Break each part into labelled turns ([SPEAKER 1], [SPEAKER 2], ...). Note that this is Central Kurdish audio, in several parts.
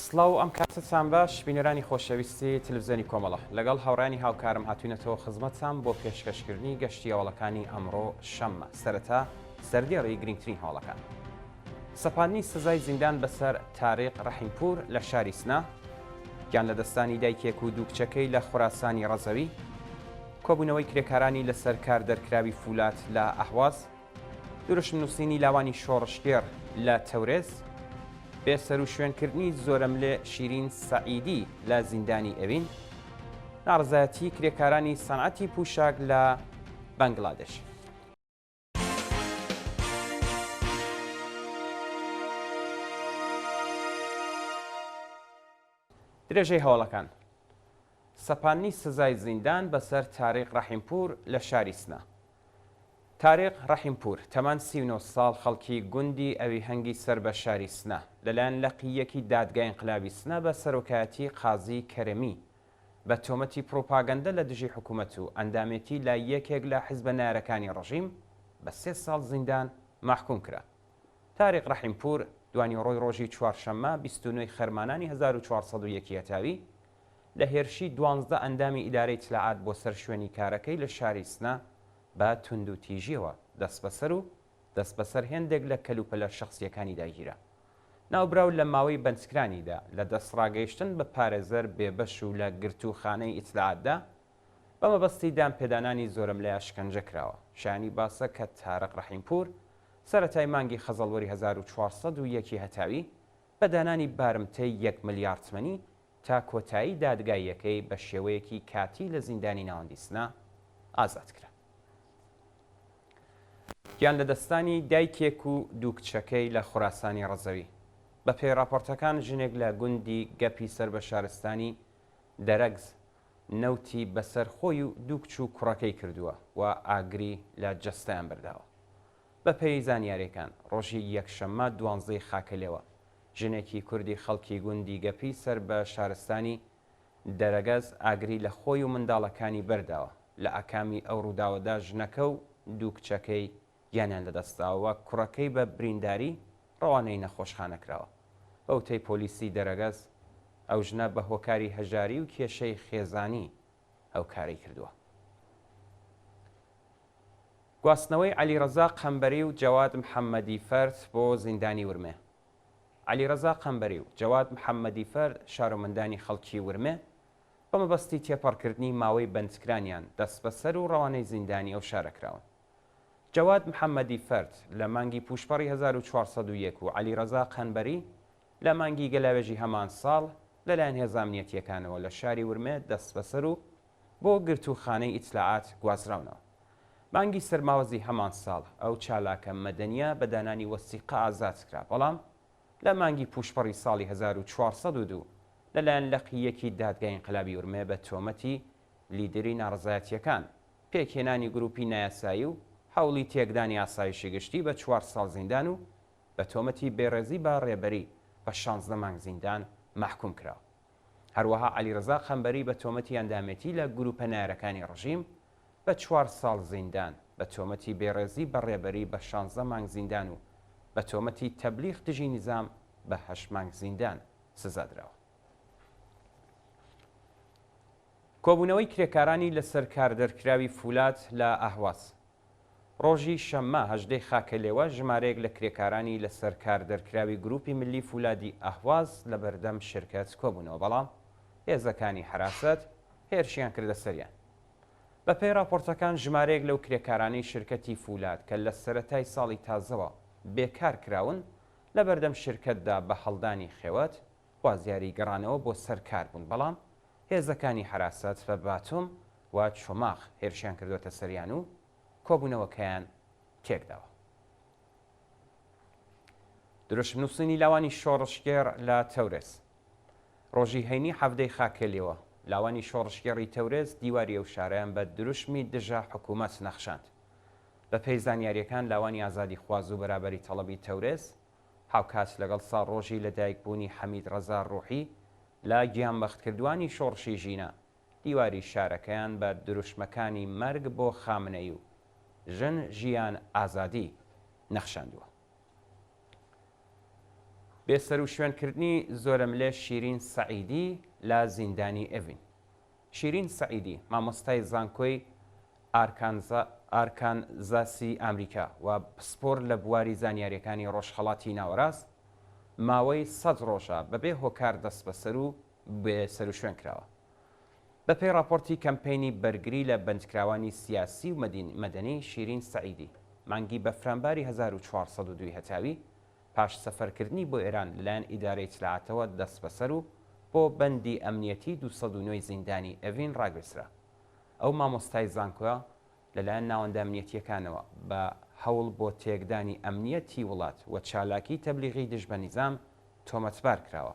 [SPEAKER 1] سڵاو ئەم کاتەتان باش بینەرانی خۆشەویستی تلویزیۆنی کۆمەڵە لەگەڵ هاوڕێیانی هاوکارم هاتوینەتەوە خزمەتتان بۆ پێشکەشکردنی گەشتی هەواڵەکانی ئەمڕۆ شەممە سەرەتا سەردێڕی گرنگترین هەواڵەکان سەپاندنی سزای زیندان بەسەر تاریق ڕەحیمپوور لە شاری سنە، گیانلەدەستدانی دایکێک و دوو کچەکەی لە خوراسانی ڕەزەوی، کۆبوونەوەی کرێکارانی لەسەر کار دەرکراوی فولاد لە ئەهواز، دروشم نووسینی لاوانی شۆڕشگێڕ لە تەورێز، بێسەروشوێنکردنی زۆرەملێ شیرین سەعیدی لە زیندانی ئەوین، ناڕەزایەتیی کرێکارانی سەنعەتی پووشاک لە بەنگلادش. درێژەی هەواڵەکان سەپاندنی سزای زیندان بەسەر تاریق ڕەحیمپوور لە شاری سنە. تاریق ڕەحیمپوور تەمەن 39 ساڵ خەڵکی گوندی ئەویهەنگی سەر بە شاری سنە لەلایەن لقی یەکی دادگای ئینقلابی سنە بە سەرۆکایەتی قازی کەرەمی بە تۆمەتی پڕوپاگەندە لە دژی حکوومەت و ئەندامێتی لە یەکێک لە حیزبە نەیارەکانی ڕژیم بە سێ ساڵ زیندان مەحکووم کرا. تاریق ڕەحیمپوور دوانیوەڕۆی ڕۆژی چوارشەممە 29 ی خەرمانانی 1401 ی هەتاوی لە هێرشی دوانزدە ئەندامی ئیدارەی ئیتلاعات بۆ سەر شوێنی کارەکەی لە شاری سنە بە توندوتیژییەوە دەستبەسەر و دەستبەسەر هێندێک لە کەلوپەلە شەخسییەکانیدا گیرا. ناوبراو لە ماوەی بەندکرانیدا لە دەستڕاگەیشتن بە پارێزەر بێبەش و لە گرتووخانەی ئیتلاعاتدا بە مەبەستی دانپێدانانی زۆرەملێ ئەشکەنجە کراوە. شایانی باسە کە تارق ڕەحیمپوور سەرەتای مانگی خەزەڵوەری 1401 ی هەتاوی بە دانانی بارمتەی یەک ملیار تمەنی تا کۆتایی دادگاییەکەی بە شێوەیەکی کاتی لە زیندانی ناوەندی سنە ئازاد کرا. گیانلەدەستدانی دایکێک و دوو کچەکەی لە خوراسانی ڕەزەوی. بەپێی ڕاپۆرتەکان ژنێک لە گوندی گەپی سەر بە شارستانی دەرەگز نەوتی بەسەر خۆی و دوو کچ و کوڕەکەی کردووە و ئاگری لە جەستەیان بەرداوە. بەپێی زانیارییەکان ڕۆژی یەکشەممە دوانزەی خاکەلێوە ژنێکی کوردی خەڵکی گوندی گەپی سەر بە شارستانی دەرەگەز ئاگری لە خۆی و منداڵەکانی بەرداوە، لە ئاکامی ئەو ڕووداوەدا ژنەکە و دوو کچەکەی گیانیان لەدەستداوە و کوڕەکەی بە برینداری ڕەوانەی نەخۆشخانە کراوە. بە وتەی پۆلیسی دەرەگەز، ئەو ژنە بە هۆکاری هەژاری و کێشەی خێزانی ئەو کارەی کردووە. گواستنەوەی عەلیڕەزا قەنبەری و جەواد محەممەدیفەرد بۆ زیندانی ورمێ. عەلیڕەزا قەنبەری و جەواد محەممەدیفەرد شارۆمەندانی خەڵکی ورمێ، بە مەبەستی تێپەڕکردنی ماوەی بەندکرانیان دەستبەسەر و ڕەوانەی زیندانی ئەو شارە کراون. جەواد محەممەدیفەرد لە مانگی پووشپەڕی 1401 و عەلیڕەزا قەنبەری لە مانگی گەلاوێژی هەمان ساڵ لەلایەن هێزە ئەمنیەتییەکانەوە لە شاری ورمێ دەستبەسەر و بۆ گرتووخانەی ئیتلاعات گوازراونەوە. مانگی سەرماوەزی هەمان ساڵ ئەو چالاکە مەدەنییە بە دانانی وەسیقە ئازاد کرا، بەڵام لە مانگی پووشپەڕی ساڵی 1402 لەلایەن لقی یەکی دادگای ئینقلابی ورمێ بە تۆمەتی لیدری ناڕەزایەتییەکان، پێکهێنانی گرووپی نایاسایی و هەوڵی تێکدانی ئاسایشی گشتی بە چوار ساڵ زیندان و بە تۆمەتی بێڕێزی بە ڕێبەری بە شانزدە مانگ زیندان مەحکووم کرا. هەروەها عەلیڕەزا قەنبەری بە تۆمەتی ئەندامێتی لە گرووپە نایارەکانی ڕژیم بە چوار ساڵ زیندان، بە تۆمەتی بێڕێزی بە ڕێبەری بە شانزدە مانگ زیندان و بە تۆمەتی تەبلیغ دژی نیزام بە هەشت مانگ زیندان سزا دراوە. کۆبوونەوەی کرێکارانی لەسەر کار دەرکراوی فولاد لە ئەهواز. ڕۆژی شەممە هەژدەی خاکەلێوە ژمارەیەک لە کرێکارانی لەسەر کار دەرکراوی گروپی ملی فولادی ئەهواز لەبەردەم شرکەت کۆبوونەوە بەڵام هێزەکانی حەراسەت هێرشیان کردە سەریان. بەپێی ڕاپۆرتەکان ژمارەیەک لەو کرێکارانەی شرکەتی فولاد کە لە سەرەتای ساڵی تازەوە بێکار کراون لەبەردەم شرکەتدا بە هەڵدانی خێوەت خوازیاری گەڕانەوە بۆ سەر کار بوون بەڵام هێزەکانی حەراسەت بە باتوم و چۆماغ هێرشیان کردووەتە سەریان و کۆبوونەوەکەیان تێکداوە. دروشم نووسینی لاوانی شۆڕشگێڕ لە تەورێز ڕۆژی هەینی حەڤدەی خاکەلێوە، لاوانی شۆڕشگێڕی تەورێز دیواری ئەو شارەیان بە دروشمی دژە حکوومەت نەخشاند. بەپێی زانیارییەکان لاوانی ئازادیخواز و بەرابەری تەڵەبی تەورێز هاوکات لەگەڵ ساڵڕۆژی لەدایکبوونی حەمید ڕەزا ڕوحی لە گیانبەختکردووانی شۆڕشی ژینا، دیواری شارەکەیان بە دروشمەکانی مەرگ بۆ خامنەیی و ژن ژیان ئازادی نەخشاندووە. بێسەروشوێنکردنی زۆرەملێ شیرین سەعیدی لە زیندانی ئێڤین. شیرین سەعیدی، مامۆستای زانکۆی ئارکانزاسی ئامریکا و پسپۆر لە بواری زانیارییەکانی ڕۆژهەڵاتی ناوەراست، ماوەی سەد ڕۆژە بەبێ هۆکار دەستبەسەر و بێسەروشوێن کراوە. بەپێی ڕاپۆرتی کەمپەینی بەرگری لە بەندکراوانی سیاسی و مەدەنی، شیرین سەعیدی، مانگی بەفرانباری 1402 هەتاوی، پاش سەفەرکردنی بۆ ئێران لەلایەن ئیدارەی ئیتلاعاتەوە دەستبەسەر و بۆ بەندی ئەمنیەتی 209 ی زیندانی ئێڤین ڕاگوێزرا. ئەو مامۆستای زانکۆیە لەلایەن ناوەندە ئەمنیەتییەکانەوە بە هەوڵ بۆ تێکدانی ئەمنیەتی وڵات و چالاکیی تەبلیغی دژ بە نیزام تۆمەتبار کراوە.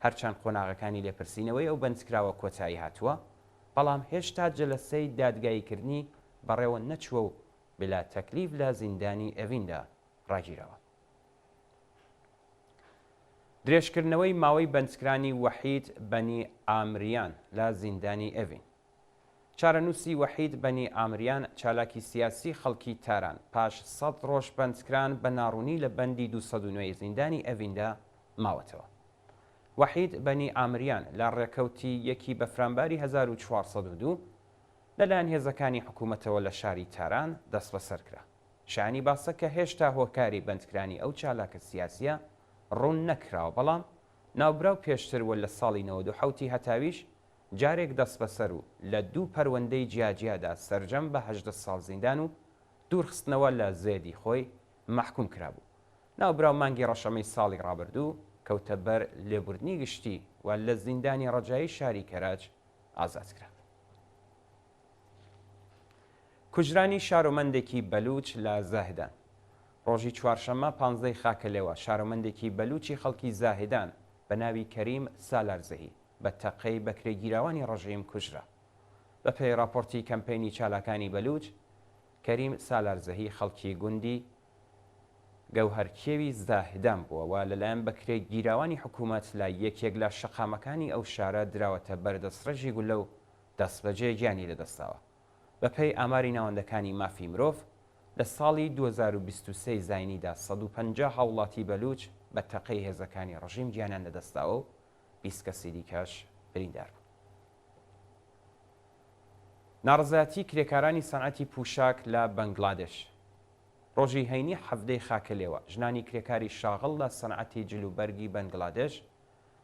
[SPEAKER 1] هەرچەند قۆناغەکانی لێپرسینەوەی ئەو بەندکراوە کۆتایی هاتووە، بەڵام هێشتا جەلەسەی دادگاییکردنی بەڕێوە نەچووە و بلا تەکلیف لە زیندانی ئێڤیندا ڕاگیراوە. درێژکردنەوەی ماوەی بەندکرانی وەحید بەنی ئامریان لە زیندانی ئێڤین. چارەنووسی وەحید بەنی ئامریان چالاکی سیاسی خەڵکی تاران پاش سەد ڕۆژ بەندکران بە ناڕوونی لە بەندی 209 ی زیندانی ئێڤیندا ماوەتەوە. وەحید بەنی ئامریان لە ڕێکەوتی یەکی بەفرانباری 1402 لەلایەن هێزەکانی حکوومەتەوە لە شاری تاران دەستبەسەر کرا. شایانی باسە کە هێشتا هۆکاری بەندکرانی ئەو چالاکە سیاسییە ڕوون نەکراوە، بەڵام ناوبراو پێشتر و لە ساڵی 97 ی هەتاویش جارێک دەستبەسەر و لە دوو پەروەندەی جیاجیادا سەرجەم بە 18 ساڵ زیندان و دوورخستنەوە لە زێدی خۆی مەحکووم کرابوو. ناوبراو مانگی ڕەشەمەی ساڵی ڕابردوو کەوتە بەر لێبوردنی گشتی و لە زیندانی ڕەجایی شاری کەرەج ئازاد کرا. کوژرانی شارۆمەندێکی بەلووچ لە زاهدان. ڕۆژی چوارشەممە پانزدەی خاکەلێوە شارۆمەندێکی بەلووچی خەڵکی زاهدان بە ناوی کەریم سالارزەهی بە تەقەی بەکرێگیراوانی ڕژیم کوژرا. بە پێی ڕاپۆرتی کەمپەینی چالاکانی بەلووچ، کەریم سالارزەهی خەڵکی گوندی گەوهەرکێوی زاهدان بووە و لەلایەن بەکرێگیراوانی حکوومەت لە یەکێک لە شەقامەکانی ئەو شارە دراوەتە بەر دەستڕێژی گوللە و دەستبەجێ گیانی لەدەستداوە. بەپێی ئاماری ناوەندەکانی مافی مرۆڤ، لە ساڵی 2023 زاینیدا 150 هاوڵاتی بەلووچ بە تەقەی هێزەکانی ڕژیم گیانیان لەدەستداوە و 20 کەسی دیکەش بریندار بوون. ناڕەزایەتی کرێکارانی سەنعەتی پوشاک لە بەنگلادێش. ڕۆژی هەینی حەڤدەی خاکەلێوە، ژنانی کرێکاری شاغڵ لە سەنعەتی جلوبەرگی بەنگلادێش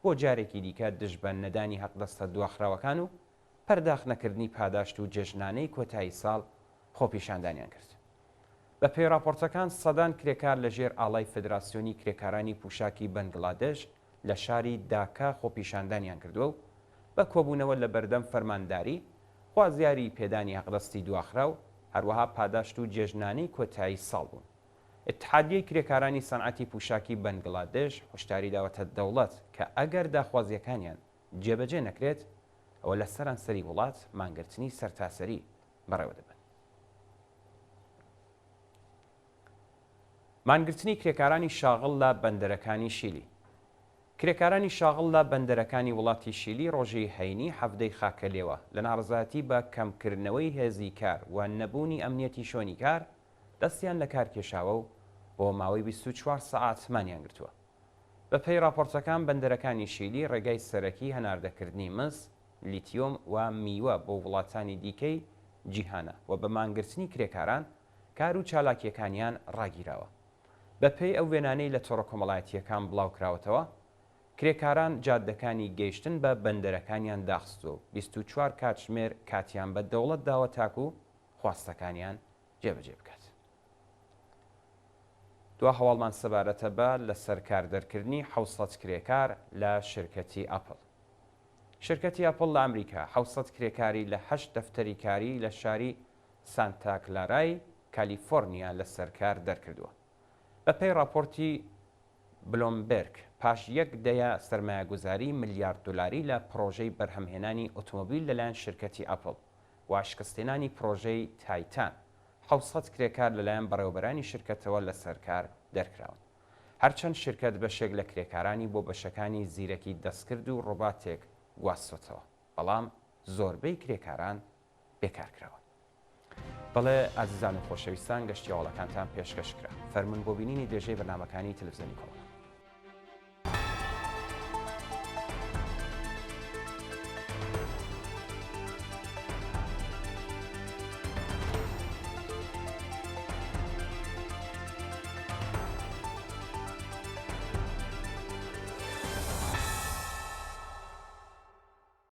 [SPEAKER 1] بۆ جارێکی دیکە دژ بە نەدانی هەقدەستە دواخراوەکان و پەرداخت نەکردنی پاداشت و جێژنانەی کۆتایی ساڵ خۆپیشاندانیان کرد. بە پێی ڕاپۆرتەکان سەدان کرێکار لە ژێر ئاڵای فێدراسیۆنی کرێکارانی پوشاکی بەنگلادێش لە شاری داکا خۆپیشاندانیان کردووە و بە کۆبوونەوە لە بەردەم فەرمانداری خوازیاری پێدانی هەقدەستی دواخراو هەروەها پاداشت و جێژنانەی کۆتایی ساڵ بوون. ئیتحادیەی کرێکارانی سەنعەتی پوشاکی بەنگلادێش هۆشداری داوەتە دەوڵەت کە ئەگەر داخوازیەکانیان جێبەجێ نەکرێت ئەوە لە سەرانسەری وڵات مانگرتنی سەرتاسەری بەڕێوە دەبەن. مانگرتنی کرێکارانی شاغڵ لە بەندەرەکانی شیلی کرێکارانی شاغڵ لە بەندەرەکانی وڵاتی شیلی ڕۆژی هەینی حەڤدەی خاکەلێوە لە ناڕەزایەتی بە کەمکردنەوەی هێزی کار و نەبوونی ئەمنیەتی شوێنی کار دەستیان لە کار کێشاوە و بۆ ماوەی 24 سەعات مانیان گرتووە. بە پێی ڕاپۆرتەکان بەندەرەکانی شیلی ڕێگای سەرەکی هەناردەکردنی مس، لیتیۆم و میوە بۆ وڵاتانی دیکەی جیهانە و بە مانگرتنی کرێکاران کار و چالاکییەکانیان ڕاگیراوە. بە پێی ئەو وێنانەی لە تۆڕە کۆمەڵایەتییەکان بڵاوکراوەتەوە، کرێکاران جادەکانی گەیشتن بە بەندەرەکانیان داخستووە و 24 کاتژمێر کاتیان بە دەوڵەت داوە تاکوو خواستەکانیان جێبەجێ بکات. دوا هەواڵمان سەبارەتە بە لەسەر کار دەرکردنی 700 کرێکار لە شرکەتی ئەپڵ. شرکەتی ئەپڵ لە ئەمریکا 700 کرێکاری لە هەشت دەفتەری کاری لە شاری سانتا کلارای کالیفۆرنیا لەسەر کار دەرکردووە. بەپێی ڕاپۆرتی بلۆمبێرگ، پاش یەک دەیە سەرمایەگوزاری ملیارد دۆلاری لە پڕۆژەی بەرهەمهێنانی ئۆتۆمۆبیل لەلایەن شرکەتی ئەپڵ و شکستهێنانی پڕۆژەی تایتان، 700 کرێکار لەلایەن بەڕێوەبەرانی شرکەتەوە لەسەر کار دەرکراون. هەرچەند شرکەت بەشێک لە کرێکارانی بۆ بەشەکانی زیرەکی دەستکرد و ڕۆباتێک گواستۆتەوە، بەڵام زۆربەی کرێکاران بێکار کراون. بەڵێ ئازیزان و خۆشەویستان گەشتی هەواڵەکانتان پێشکەش کرا. فەرموون بۆ بینینی درێژەی بەرنامەکانی تەلەفزیۆنی کۆمەڵە.